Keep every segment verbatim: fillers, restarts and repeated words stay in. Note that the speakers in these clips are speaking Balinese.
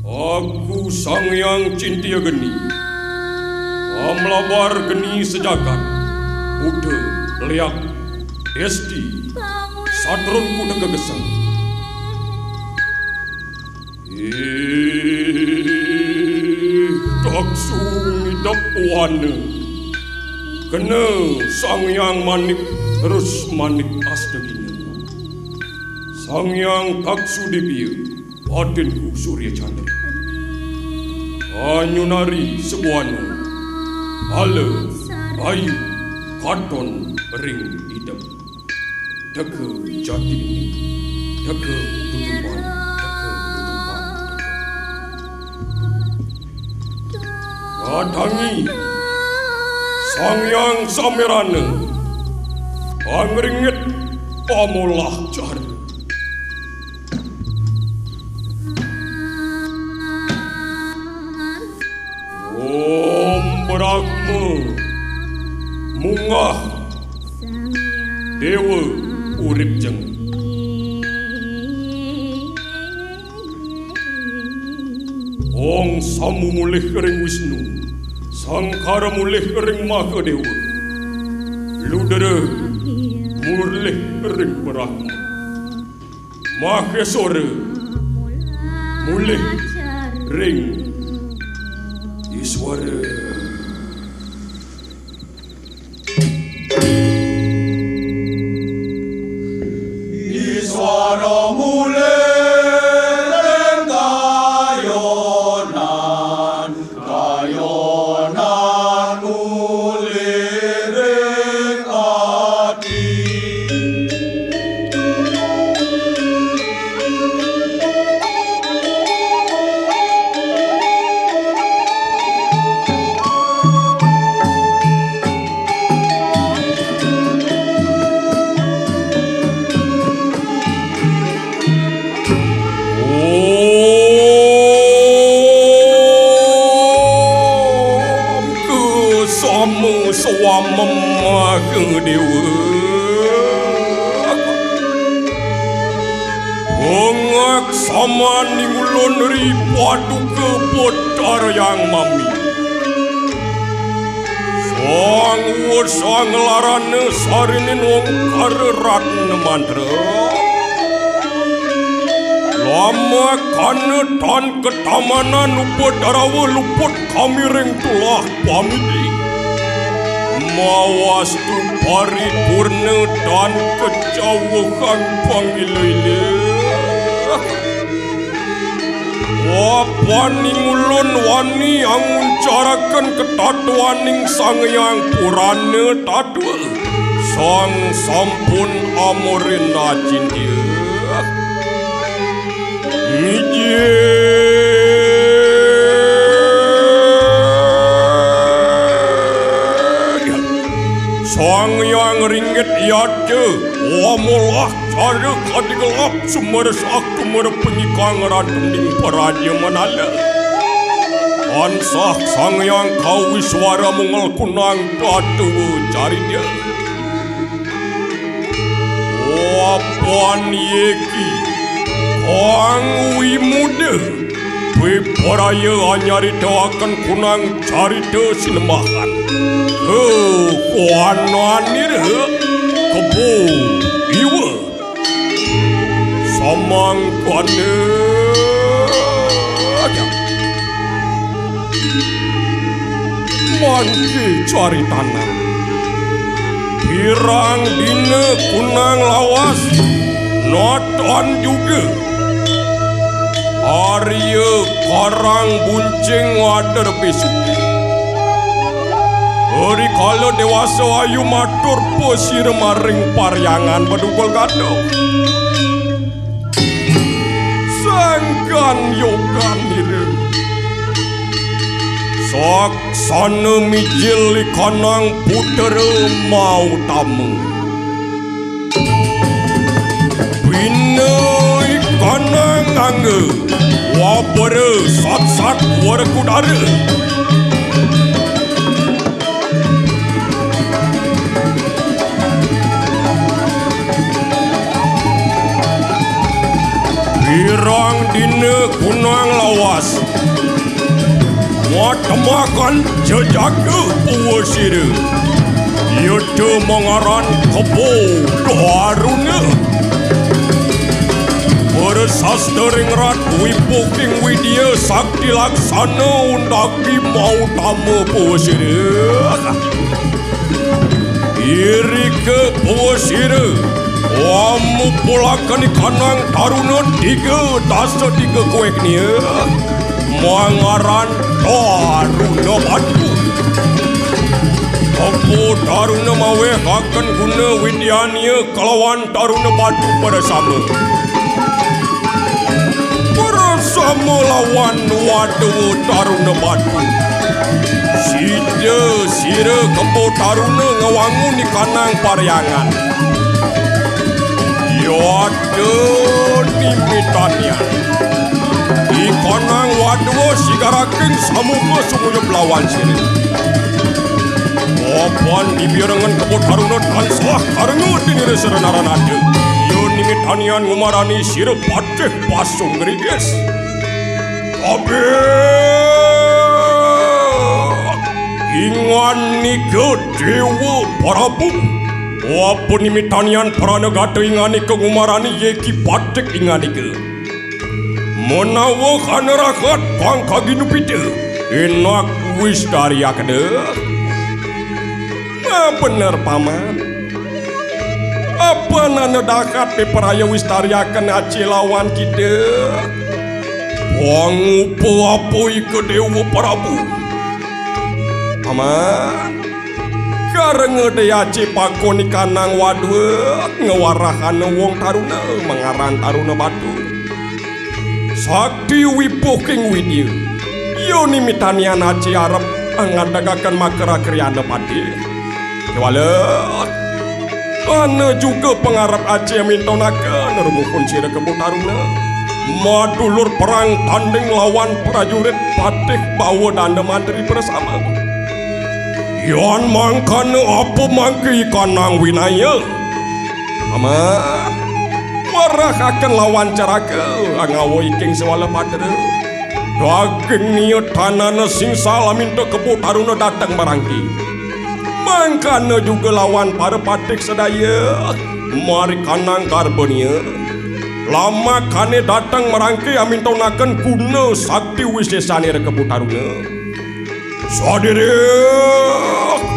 Aku Sang Hyang Cintia Geni, pamlabar geni sajagat, Buddha, Liak, Esti, satrunku teka gesang. Ih, taksu ngidep wana. Kena Sang Hyang Manik, terus Manik Astagina. Sang Hyang Taksu Dibia, batinku Surya Chandra. Anyunari sebuana, ala, ayu, katon, ring, idep. Teka jati ini, teka tutupan, teka tutupan, teka. Kadangi, Sang Hyang Samirana, pangringit pamolah cara. Om Brahma, munggah, Dewa urip jeng. Ong Samu mulih ring Wisnu, Sangkara mulih ring Mahadewa, Ludra mulih ring Brahma, Maheswara mulih ring Iswara. Iswara mulih ring kayonan, kayonan mulih ring ati. Om Kesama Swamem Mahadewa. Bengak samaning ulun ri Paduka Betara Hyang Mami. Sang Wesang Larana sarinin Ongkara Ratna Mantra. Lamakana tan katamanan, upadarawa luput kamiring tulah pamidi. Mawastu paripurna tan kacawuhang pangila-ila. Apaning ulun wani anguncaraken katatwaning Sang Hyang Purana Tatwa, sang sampun amorina cindia. Mijil. Sang Hyang Ringgit Yata, wamolah cara kadi gelap, sumeresak tumerep panyikang rantung ding paraja manala. Tansah Sang Hyang Kawiswara mungel kunang tata carita. Apan yeki, Kang Wimuda, piparaya anyaritaken kunang carita sinembahan. Kekuananira, kebo, iwa. Samangkana. Mangke caritanan. Pirang dina kunang lawas, natan juga. Arya Karang Buncing ngader bisuki. Rikala dewasa ayu matur pasira maring paryangan padukul gaduh. Sangkan yoganira. Saksana mijil ikanang putra mautama. Bina ikanang angga, wabara satsat warakudara. Pang dina gunang lawas. Matemakan jejaka puwa sira. Yata mangaran Kebo Daruna. Para sastra ring rat wipuking widya sakti laksana undagi mautama puwa sira. Irika puwa sira. Wamupulakani kanang taruna tiga dasa tiga kuek nia. Mangaran taruna batu. Kebo taruna mawehaken guna widyania kalawan taruna batu parasama. Parasama lawan wadwa taruna batu. Sida sira kebo taruna ngawangun ikanang paryangan. Yada nimitanian. Ikanang wadwa sigaraking samuka sumuyub lawan sira. Papan bibirengan kebo taruna tansah karenga tinira sira naranata. Iya nimitanian ngumarani sira patih pasung grigis. Kabeh inganika Dewa Prabu. Apa nimitanian pranagata inganika ngumarani yeki patih inganika. Menawa kana rahat pang kaginupita, enak wis tariakda. Nah, bener, Paman. Apa nana dahat pipraya wis tariaken aci lawan kita? Pangupa-apa ika Dewa Prabu? Paman, karenga dé aci pakon ikanang wadwa ngawarahana wong taruna mangaran Taruna Batu. Sakti wipuh king widya. Iya nimitanian aci arep ngadegaken makara kriyana pati. Kéwala ana juga pangarep aci mintonaka nerumuhun sira kebo taruna. Madulur perang tanding lawan prajurit patih bawa danda mantri bersama. Yan mangkana apa mangke ikanang winaya? Ama, warahaken lawan caraka angawa iking sewala patra. Daging nia tanana singsal aminta kebo taruna dateng marangki. Mangkana juga lawan para patih sadaya, marikanang garbania. Lamakane dateng marangki amintonaken guna sakti wisesane ring kebo taruna. Sadiri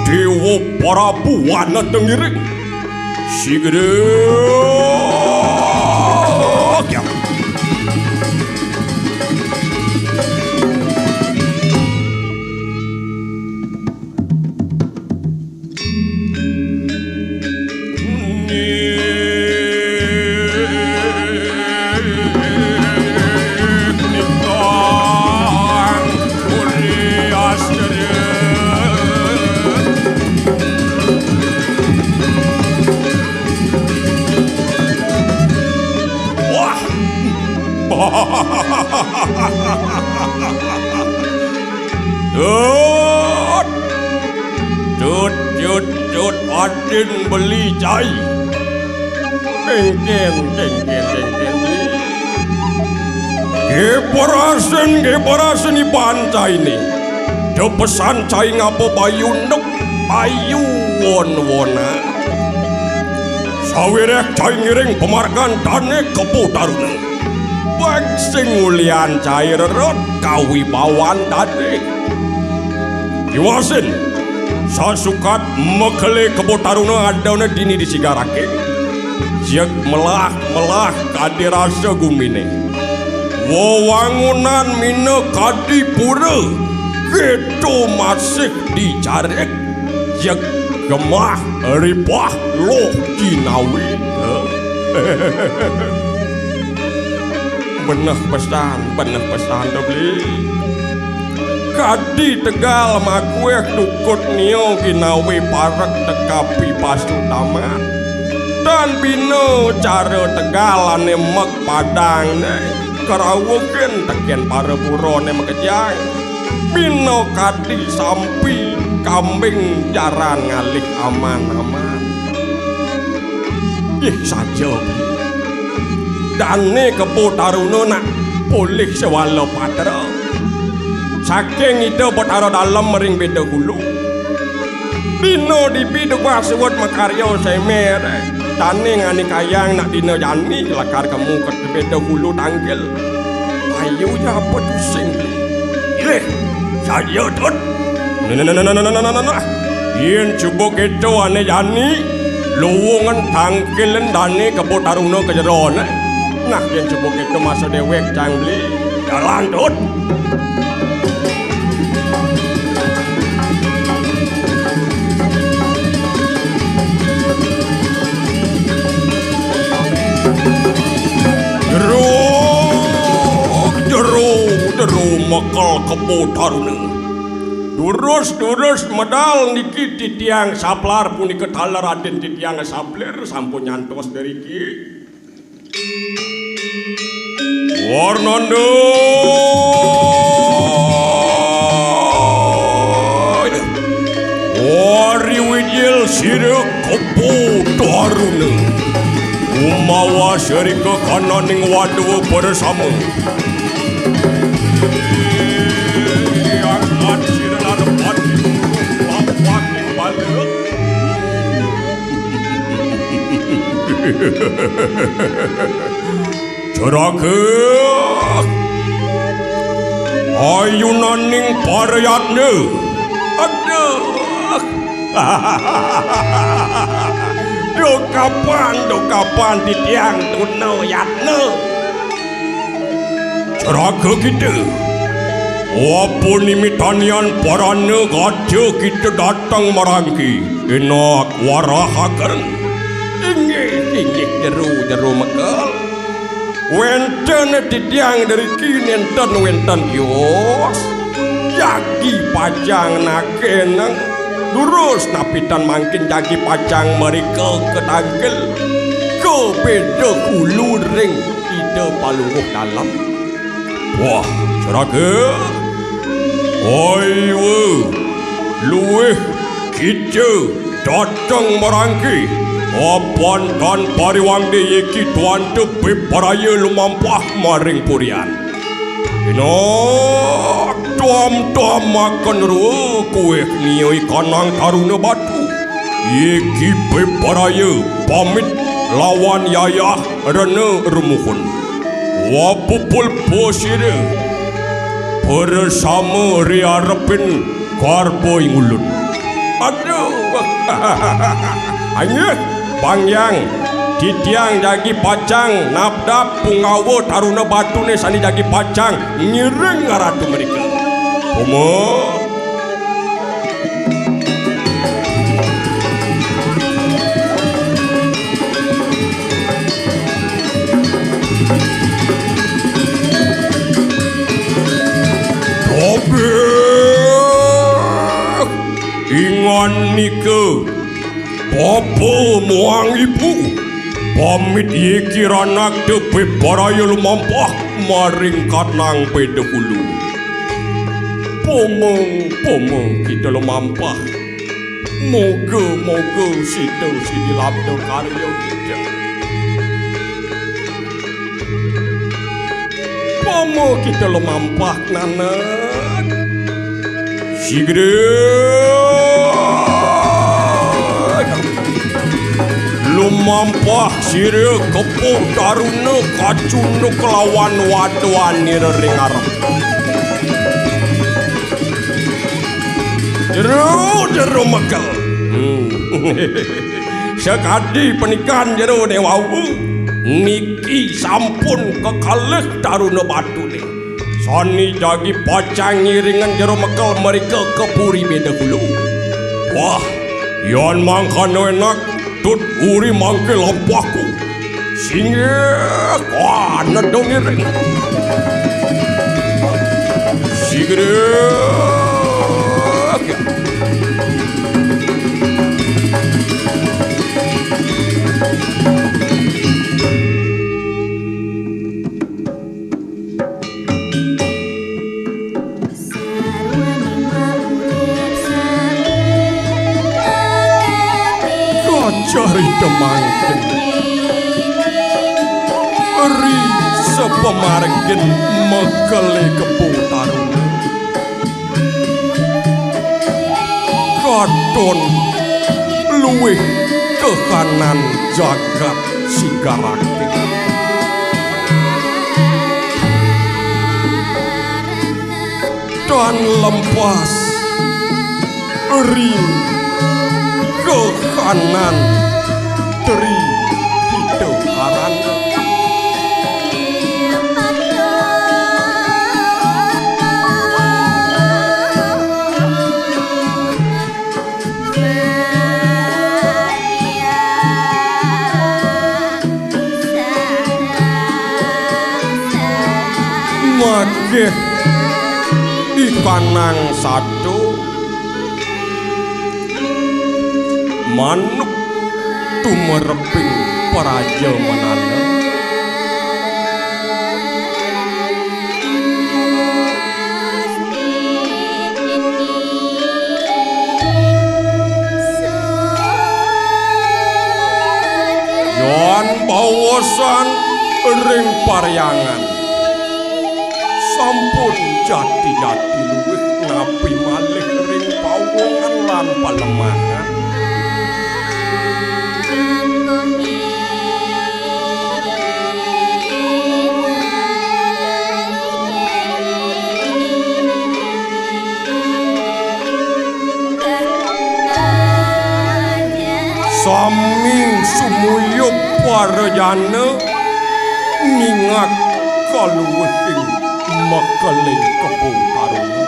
Dewa Prabu wana tengiring. Sigede. Wah. Tut, tut, tut, tut, adin beli cai. Kéngkén, kéngkén, kéngkén. Gé parasen, gé parasen iban caine. Tepesan cai ngapa bayu nek, bayu won-wona. Sawiréh cai ngiring pamargan dane kebo taruna. Bek sing ngulian cai rerot kawibawan dane. Iwasin, sasukat mekele kebo taruna adana dini di sigarake. Jeg melah-melah kadi rasa gumine. Wewangunan mina kadi pura, keto masih dicarik. Jeg gemah ripah loh jinawi. Beneh pesan, beneh pesan, Dobli. Kadi tegal makuéh dukut nio ginawi parek tekapi pasu taman. Tan bina cara tegal ane mek padang ne, kerawukin tekén para burone makejang. Bina kadi sampi kambing jaran ngalih aman-aman. Ih, saja. Dané Kebo Taruna nak polih sewala patra. Saking Ida Betara Dalem ring Beda Hulu. Dina dibi dugah suud makarya semer. Dané nganikayang nak dina jani lakar kemu ka Beda Hulu tangkil. Ayu ya apa tusing. Yéh, saja, Tut. Nah, nah, nah, nah, nah, nah, nah, nah, nah. Yén suba kéto ané jani, luwungan tangkilin dané Kebo Taruna ka jero, nah. Nah, yén suba kéto masa déwék, cang beli. Jalan, Tut. Jero, jero, jero mekel Kebo Taruna. Durus, durus medal niki titiang saplar punika taler Raden titiang saplir sampun nyantos deriki. Warnanda. Wari wijil sira Kebo Taruna. Umawa sari kekananing wadwa para sama. Angkat sira larepan papating bala. Juragan. Ayunaning parayatna. Aduh. Duh kapan, duh kapan titiang tuna yatna. Juragan kita. Apa nimitanian parana gatra kita dateng marangki. Enak warahaken. Inggih, inggih, jero, jero mekel. Wénten titiang deriki nénten wénten tios. Jagi pacang nakenang. Durus napitan mangkin jagi pacang mrika katangkil ka Beda Hulu ring Ida Palungguh Dalem. Wah, Juragan. Oi, we. Luwih kita dateng marangki. Apan tan pariwangde iki tuan tepi paraya lumampah maring purian. Ina tom-tom makan rua kuih nioi kanang taruna batu. Iki peparaya pamit lawan yayah rena rumuhun. Wapupul posira. Bersama riarepin Karboy ngulun. Aduh. Anyeh, Bang Yang, titiang jagi pacang nabdab Punggawa Taruna Batune sane jagi pacang ngiring ngaratu mrika. Uma. Tobeh! Ingan nika, bapa muang ibu, pamit ye kiranak tepe paraya lumampah maring kanang pedekulu. Pomong, pomong kita lumampah. Moga-moga sida sidi labda karya kita. Pama kita lumampah nanak. Sigra. Lumampah sira kepuh taruna kacunduk lawan waduanira ring arep. Jero, jero mekel. Hmm. Sakadi panikan jero ne wau. Niki sampun kekalih taruna batune. Sane jagi pacang ngiringan jero mekel mereka ke puri beda hulu. Wah, yan mangkana enak, tut uri mangke lampahku. Singgih, wah, nedong iring. Singgih. Kacarita mangkin. Ri sapamargin makele Kebo Taruna. Katon luwih kahanan jagat Sigarake. Tan lempas ring kahanan Tri Hita Karana. Makeh ikanang sato manuk tumereping praja manana. Yan baosan ring paryangan, sampun jati-jati luwih napi malih ring pawongan lan palemahan. Sami sumuyub parajana ngingak kaluwihing makele Kebo Taruna.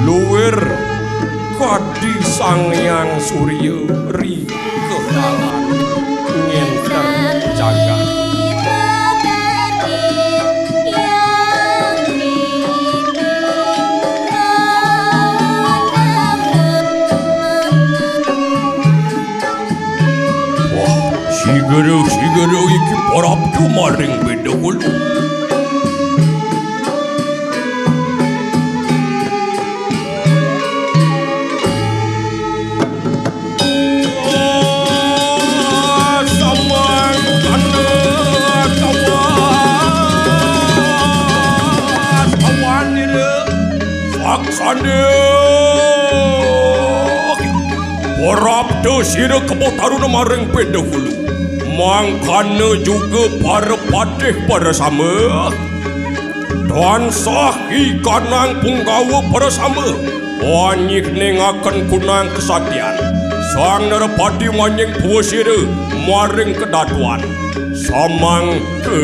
Luwir kadi Sang Hyang Surya ri kehalan ngenter jagat. Wah, sigara, sigara iki parab tumaring Beda Hulu. Samangkana kawas, kawanira saksana. Parabda sira Kebo Taruna maring Beda Hulu. Mangkana juga para patih para sama. Tansah ikanang punggawa prasama, anyih ningaken kunang kesatian. Sang Narapati manying puasira maring kedatuan. Samangke.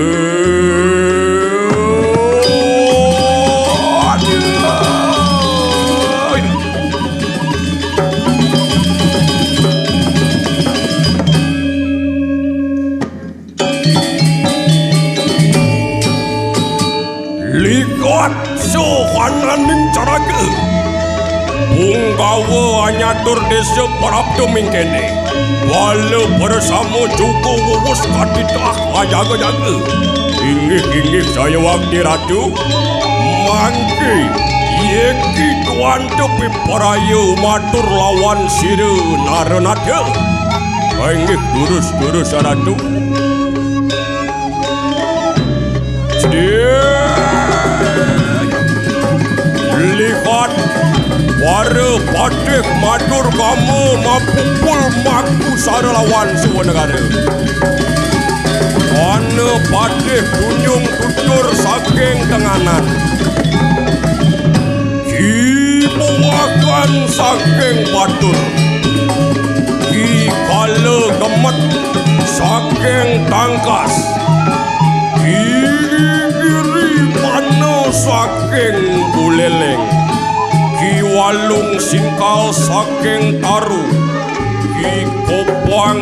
Ligat sohananing caraga. Punggawa anyatur desa prapta mingkene. Bala prasama juga wuwus katitah ajaga-jaga. Inggih-inggih Jayawakti Ratu. Mangke yeki tuan tepi paraya matur lawan sira Naranatha. Inggih durus-durus Ratu. Lihat para patih matur gama mapupul maku sara lawan Suwanegara. Ana patih tunjung tutur saking tenganan. Ki Buwakan saking Batur, Ki Kala Gemet saking Tangkas, Ki Giri Mana saking Buleleng, Ki Walung Singkal saking Taru, Ki Kopang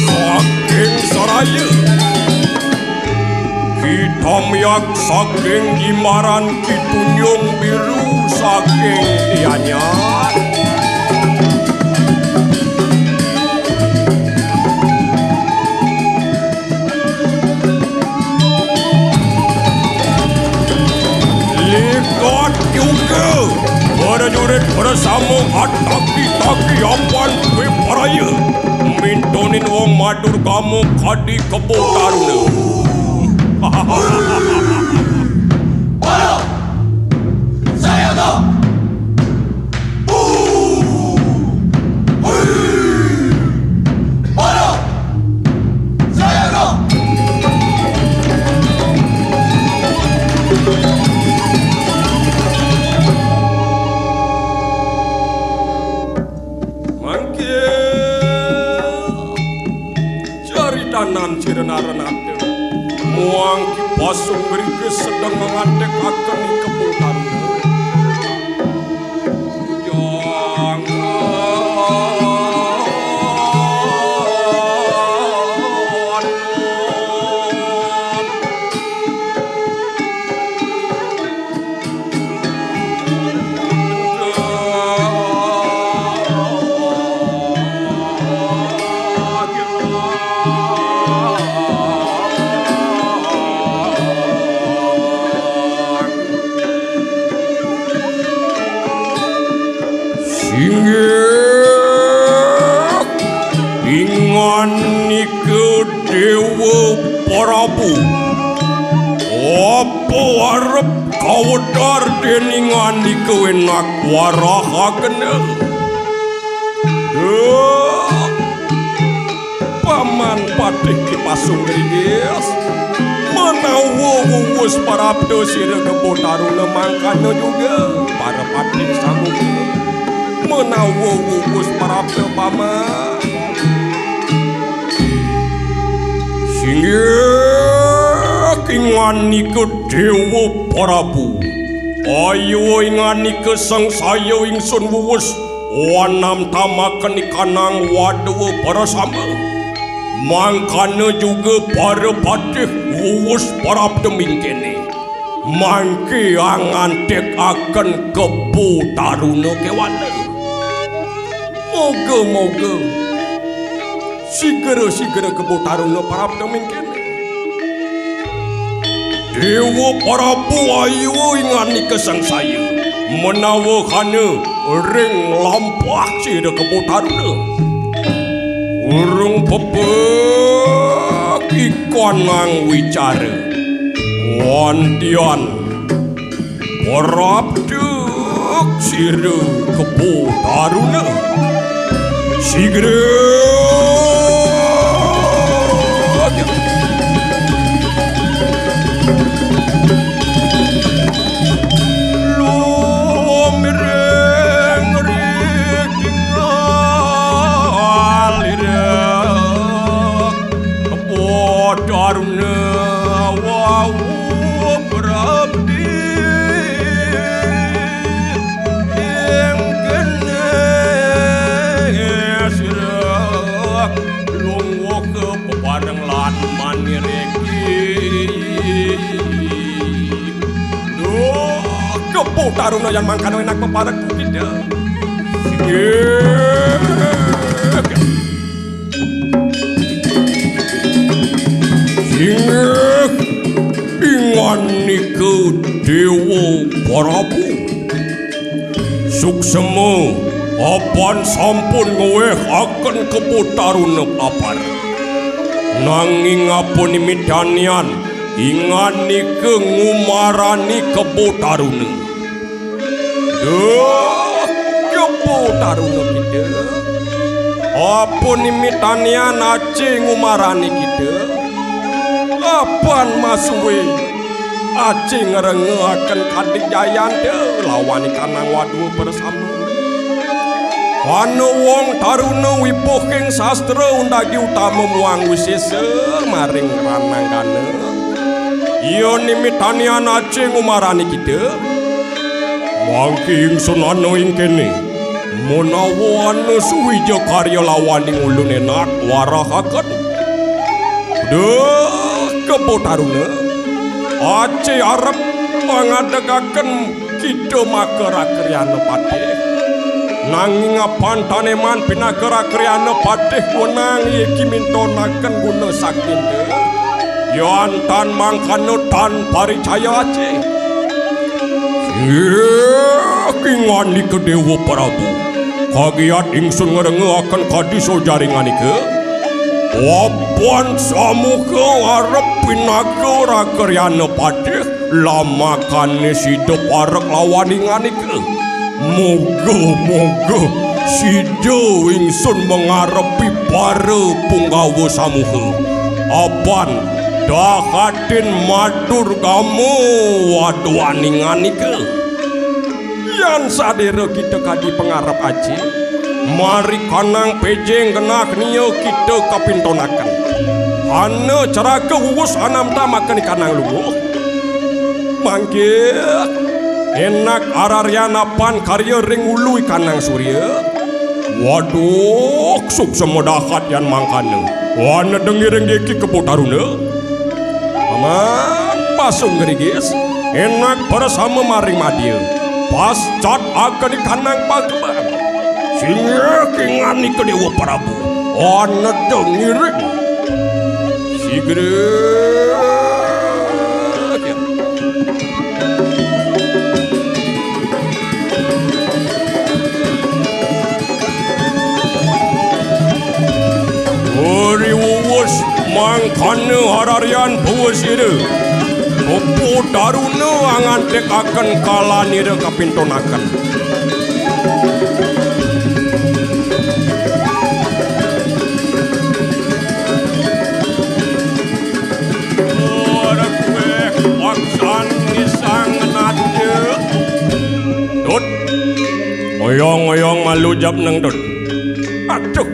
saking Saraya. Ki Tomyak saking Jimbaran, Ki Tunjung Biru saking Gianyar. Lihat juga prajurit prasama ataki-taki apan dwi paraya. Mintun Wong Madurgama kadi Kebo Taruna. Mangke caritanan sira narenata. Muang Ki Pasung Griges sedeng ngantekaken I Kebo Taruna. Jangan. Singgih inganika Dewa Prabu. Apa arep kawedar dening andika wenak warahagena? Duh. Paman Patih Ki Pasung Griges, menawa wuwus prapta sira Kebo Taruna mangkana juga para patih samuka. Menawa wuwus prapta, Paman. Singgih inganika Dewa Prabu. Ayo inganika sangsaya ingsun wuwus wanam tamaken ikanang wadwa parasama. Mangkana juga para patih wuwus prapta mingkene. Mangke angantikaken Kebo Taruna kewana. Moga-moga sigra-sigra Kebo Taruna prapta mingkene. Dewa Prabu ayu inganika sangsaya, menawa kana ring lampah sira Kebo Taruna. Urung pepek ikanang wicara. Wantian prapta sira Kebo Taruna. Sigra. Lumiring riking alira. Kebo Taruna wau prapti ing kene sira lungguh ka pepareng lan maniriki. Duh, Kebo Taruna yan mangkana enak pepareng kita. Singgih. Inggih, inganika Dewa Prabu. Suksema, apan sampun ngwehaken Kebo Taruna papar. Nanging apa nimitanian, inganika ngumarani Kebo Taruna. Duh, Kebo Taruna kita. Apa nimitanian aci ngumarani kita? Apan masuwe aci ngrengaken kadik jayanta lawan ikanang wadwa persama. Ana wong taruna wibuh ing sastra undagi utama muang wisesa maring rananggana. Iya nimitanian aci ngumarani kita. Mangke ingsun ana ing kene. Menawa ana suwija karya lawaning ulun enak warahaken. Duh, Kebo Taruna. Aci arep mangadegaken kita maka Rakriana Patih. Nanging apan taneman pinaka Rakriana Patih wenang iki mintonaken guna saktinta. Yan tan mangkana tan paricaya aci. Inggih, ingandika Dewa Prabu. Kagiat ingsun ngrengaken kadi sojaringanika. Waban samuka arep pinaga raga Ryana Patih, lamakané sida parek lawan inganika. Moga-moga sida ingsun mangarepi para punggawa samuka. Apan dahatin matur gama waduaning anika. Yan sadéra kita kadi pangarep aji, mari kanang péjing genah nia kita kapintonaken. Ana ceraga uwus anamta makani kanang luwuh. Mangkih, enak araryan apan karya ring ulu ikanang surya. Waduh, suksma dahat yan mangkana. Wana dengiring iki Kebo Taruna. Paman pasung gerigis, enak prasama maring madya. Pascat ageni kanang pageban. Singgih kinganika Déwa Prabu. Wana dengiring. Sigra. Uri uwus mangkana hararian bawasira. Kebo Taruna angantikaken kalanira kapintonaken. Ora kuweh paksan ngisang nada. Dut. Oyong-oyong malu jap nang Dut. Aduh.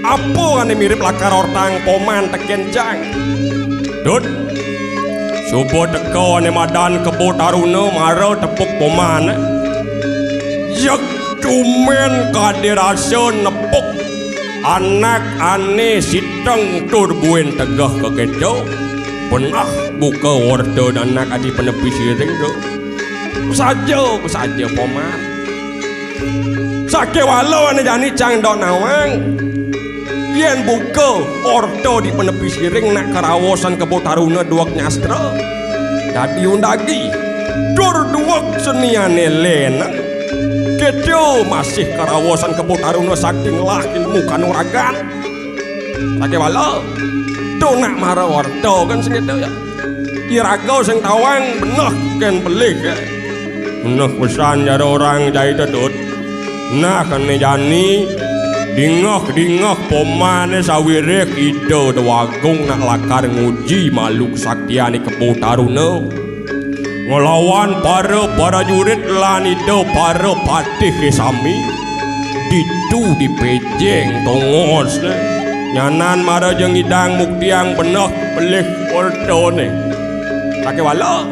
Apa ané mirip lakar ortang poman tekén jang. Dut. Suba teka ané madan Kebo Taruna mara tepuk poman. Yek tumén kadi rasa nepuk anak ané siteng tur buin tegeh kekéto. Benah buka orta anak adi penepi siring to. Saja, saja poman. Sakéwala ané jani cang dok nawang. Yén buka orta di penepi siring nak karaosan Kebo Taruna duweg nyastra. Dadi undagi. Tur duweg seniané lénang. Kéto masih karaosan Kebo Taruna sakti ngelah ilmu kanuragan. Sakéwala. To nak mara orta kan sing kéto ya. Iraga sing tawang beneh kén pelih, ya. Beneh pesan jara orang cai tetut. Nah, kéné jani dingeh-dingeh pomané sawiréh Ida Déwagung nak lakar nguji malu kesaktiané Kebo Taruna. Nglawan para prajurit lan Ida para patihé sami. Ditu di péjéng tongos. Nyanan mara ja ngidang muktiang beneh pelih ortané. Sakéwala.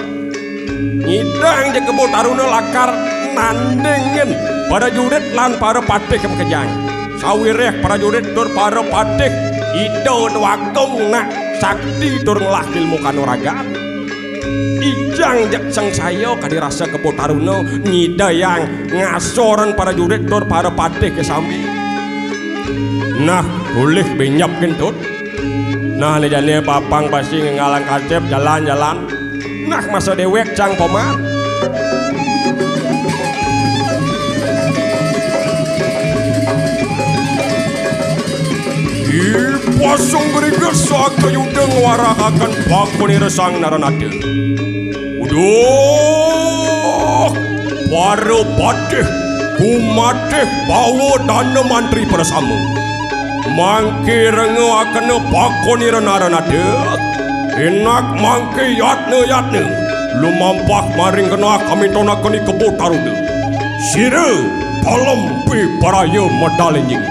Ngidang ja Kebo Taruna lakar nandingin prajurit lan para patih makejang. Sawiréh prajurit tur para patih Ida Déwagung nak sakti tur ngelah ilmu kanuragan. Ijang ja sangsaya kadi rasa Kebo Taruna nyidayang ngasoran prajurit tur para patih ké sami. Nah, ulih bénjap kentut. Nah, né jani papang pasti ngenggalang kasép jalan-jalan. Nah, masa déwék cang poman. Ipasung geriges sakayuda ngwarahaken pakonira Sang Naranata. Uduh, para patih, kumatih, bawa dana mantri prasama. Mangké rengengakena pakonira Naranata, enak mangké yatna-yatna, lumampah maring genah kamintonaken Kebo Taruna. Sira palem piparaya medal enjing.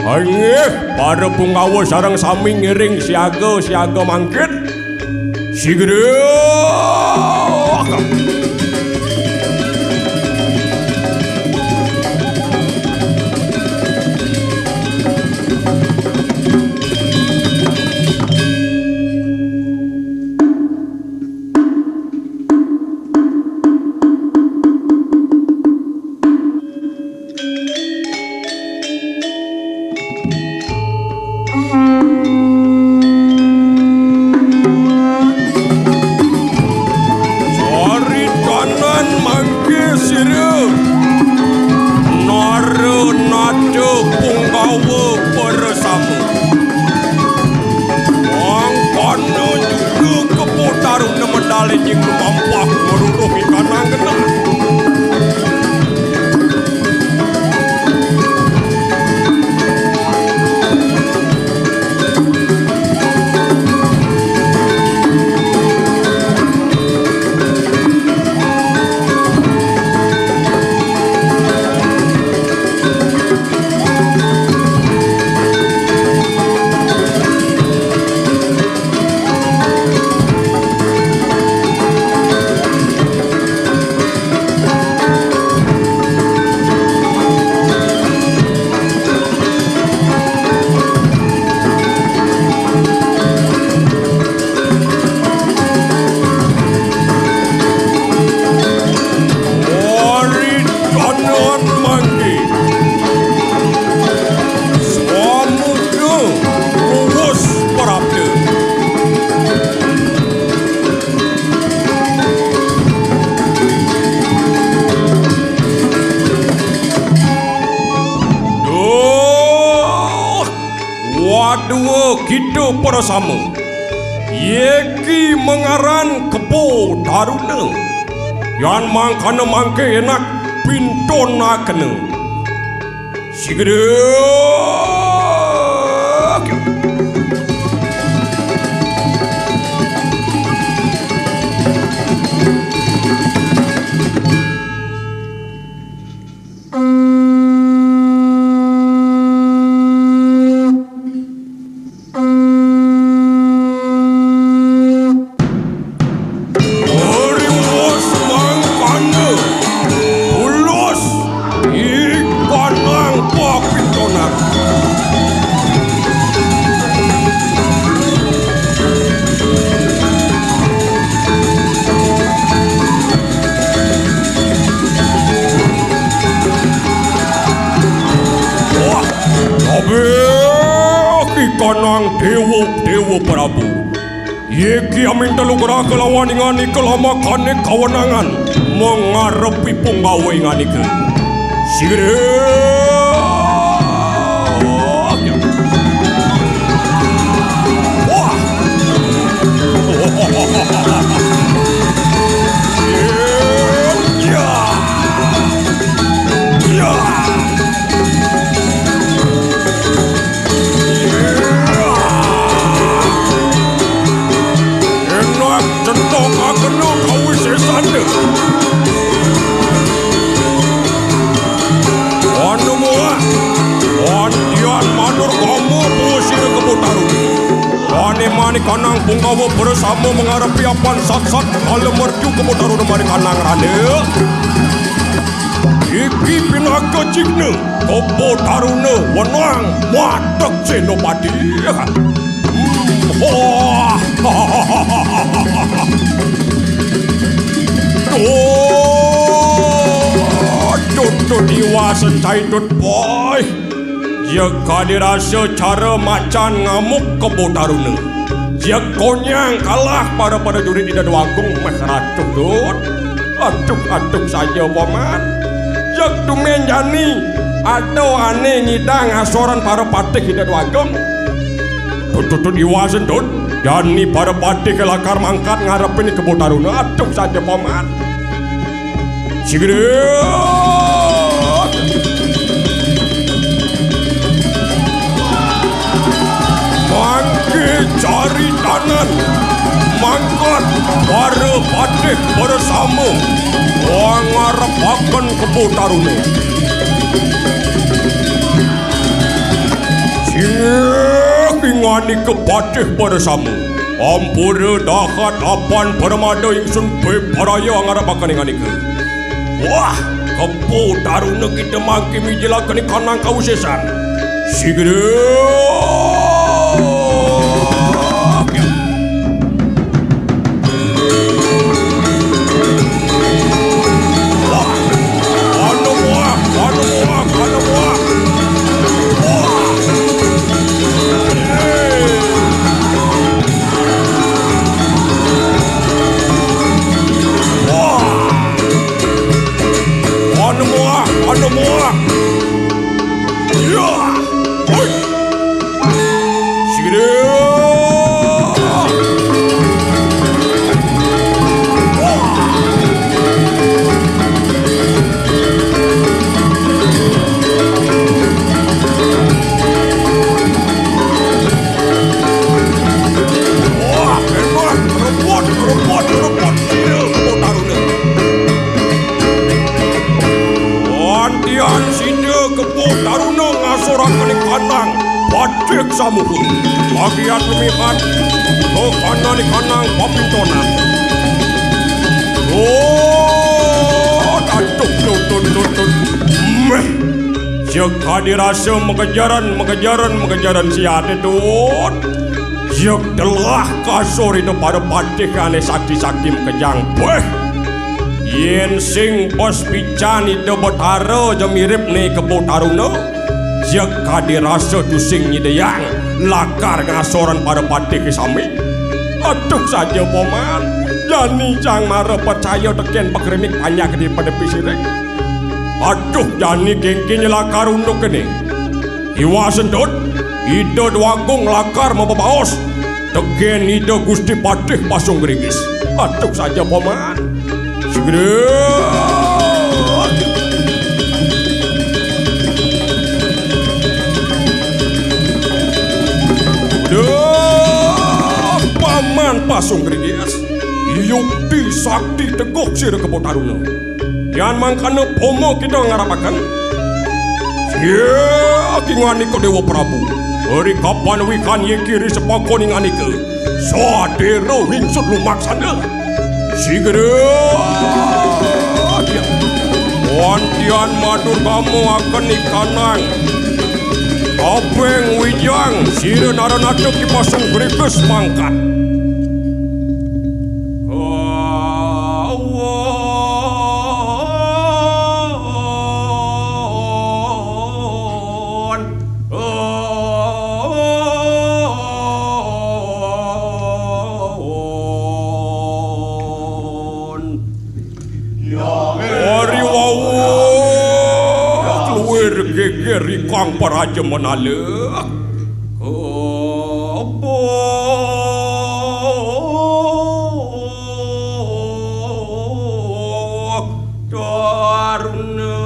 Inggih, para punggawa sareng sami ngiring siaga-siaga mangkin. Sigra. Alinjing lumampah weruruh ikanang genah. Ari danan mangke. Samuka luwes prapta. Duh, wadua kita prasama. Yéki mangaran Kebo Taruna. Yan mangkana mangké énak pintonakena. Sigedé. Ari wus mangkana, tulus ikanang papintonan. Wah, kabéh ikanang Déwa, Déwa Prabu. Yéki aminta lugra kalawan inganika lamakané kawenangan mangarepi punggawa inganika. Sirip. Wah. Sirip. Ya. Ya. Enak centong agena kawisésana. Anu muah, wantian manur kamu pusir Kebo Taruna. Wani mani kanang punggawa bersama mengarepi apan satsat kala mercu Kebo Taruna mani kanang rana. Iki pinaka cihna Kebo Taruna wenang madeg senopati. Hmm, wah. Duh, Tut, Tut, iwasén cai Tut, boy. Jek kadi rasa cara macan ngamuk Kebo Taruna. Jek konyang kalah para prajurit Ida Déwa Agung méh ratuh, Tut. Aduh, aduh saja, Paman. Jek tumén jani ada ané ngidang asoran para patih Ida Déwa Agung. Tut, Tut, Tut, iwasén, Tut. Jani para patih lakar mangkat ngarepin Kebo Taruna. Aduh saja, Paman. Sigedé. Mangké caritanan mangkat para patih bersama ngarepaken Kebo Taruna. Singgih inganika patih bersama. Ampura dahat apan pramada ingsun bebaraya ngarepaken inganika. Wah, Kebo Taruna kita mangké mijilaken ikanang kawisésan. Sigedé. Wah, anu muah, anu muah, anu muah. Wah. Héi. Wah. Anu muah, anu muah. Ya. Hui. Mat, lo kanani kanang papintonan. Oh, aduh, tut, tut, tut, tut. Meh. Jek kadi rasa makejaran, makejaran, makejaran siate, Tut. Jek telah kasur itu para patih ane sakti-sakti makejang. Weh. Yen sing bos pican Ida Betara ja mirip ne Kebo Taruna. Jek kadi rasa tusing nyidayang lakar ngasoran para patih sami. Aduh saja, Paman. Jani cang mara percaya teken pakrimik panjak di padepi sirik. Aduh, jani kengkine lakar unduk kene. Iwa sendut, Ida Dwagung lakar mabebaos. Teken Ida Gusti Patih Pasung Gringgis. Aduh saja, Paman. Segera. Duh, Paman Pasung Gringgis. Yukti sakti teguh sira Kebo Taruna. Yan mangkana poma kita ngarapaken. Sia kinganika Dewa Prabu. Ari kapan wikan ye kiri sepakon inganika. Sadera wingsut lumaksana. Sigera. Wantian matur kamu akan ikanang. Kaping wijang sira naranata kipasung griges mangkat. Ari wau luwir geger ikang paraja manala. Kebak Taruna.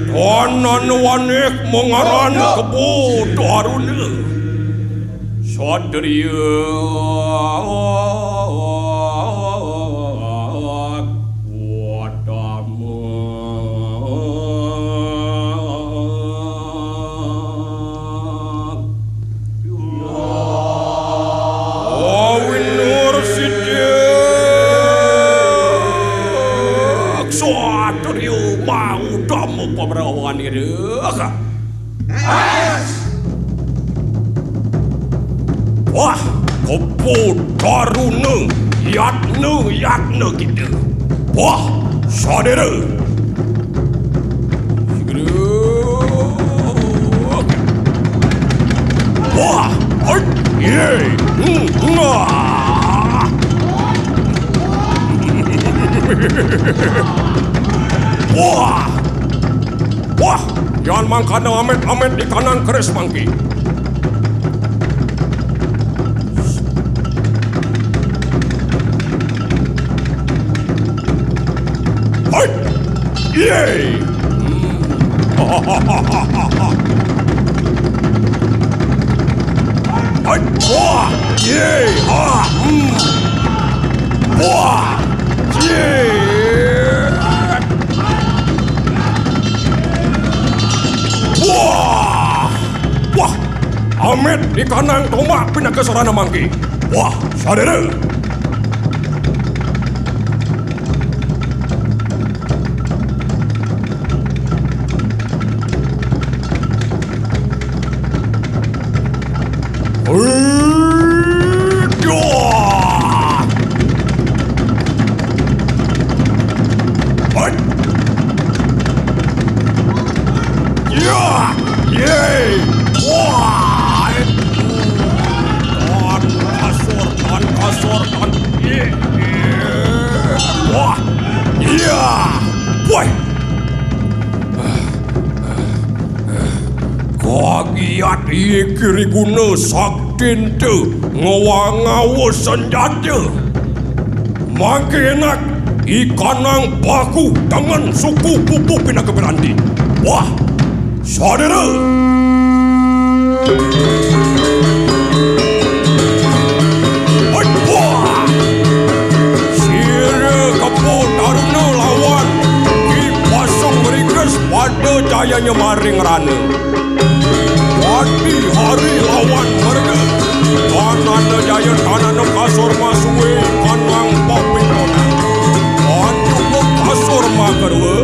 Kanan wanik mangaran Kebo Taruna. Satriya Watama. Awinur sidik. Satriya mau damu pamrawanira. Wah, Kebo Taruna, yatna, yatna kita. Wah, sadera. Wah, hoi, ye, hmm, nah. Wah. Wah, yan mangkana amit-amit ikanang keris mangki. Hoi. Ye. Hoi. Wah. Ye. Ha. Hmm. Wah. Ye. Wah. Wah. Amit ikanang tombak pinaka sarana mangki. Wah, sadera. Hoi. Ya, ye. Wah. Tan kasur, tan kasur, tan. Ye. Wah. Ya. Woi. Kagiat iki riguna saktinta ngawangawa senjata. Mangke enak ikanang paku tangan suku pupu pinaka piranti. Wah, sadera. Hoi, wah. Sira Kebo Taruna lawan Ki Ayanya maring rana. Wadi hari lawan merga. Tanana jaya tanana kasur masue kanang papitonan. Anjuko kasur makarua.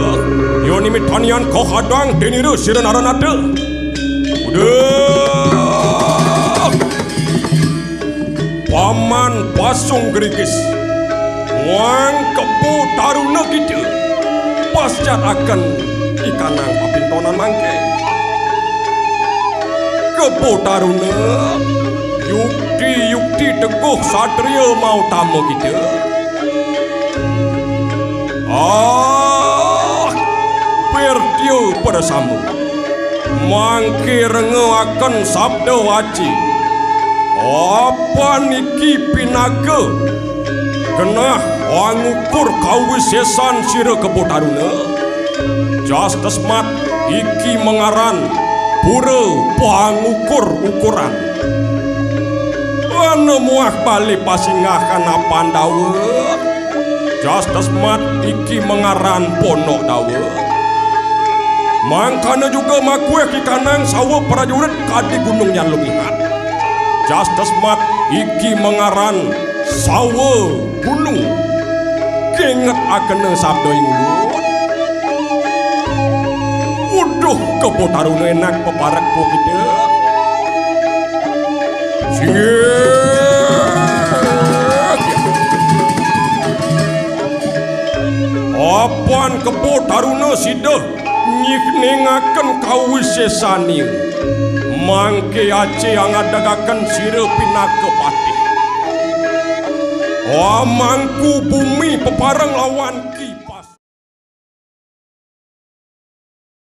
Yo nimitanian kahadang denira sira naranata. Udah. Paman Pasung Gerigis, muang Kebo Taruna kita, pascat akan ikanang papintonan mangke. Kebo Taruna, yukti-yukti teguh satria mautama kita. Ah, pertia pada sama. Mangke renga akan sabda waci. Apa niki pinaka genah pangukur kawisesan sira Kebo Taruna? Jas tesmat iki mangaran pura pangukur ukuran. Ana muah bali pasingahan apan dawa. Jas tesmat iki mangaran ponok dawa. Mangkana juga makueh ikanang sawa prajurit kadi gunung yang lumihat. Jas tesmat iki mangaran sawa gunung. Kenget akena sabda ing ulun. Uduh, Kebo Taruna enak peparekku kita. Singgih. Apan Kebo Taruna sida nyikningaken kawisesane. Mangke ace angadegaken sira pinaka patih. Amangku bumi pepareng lawan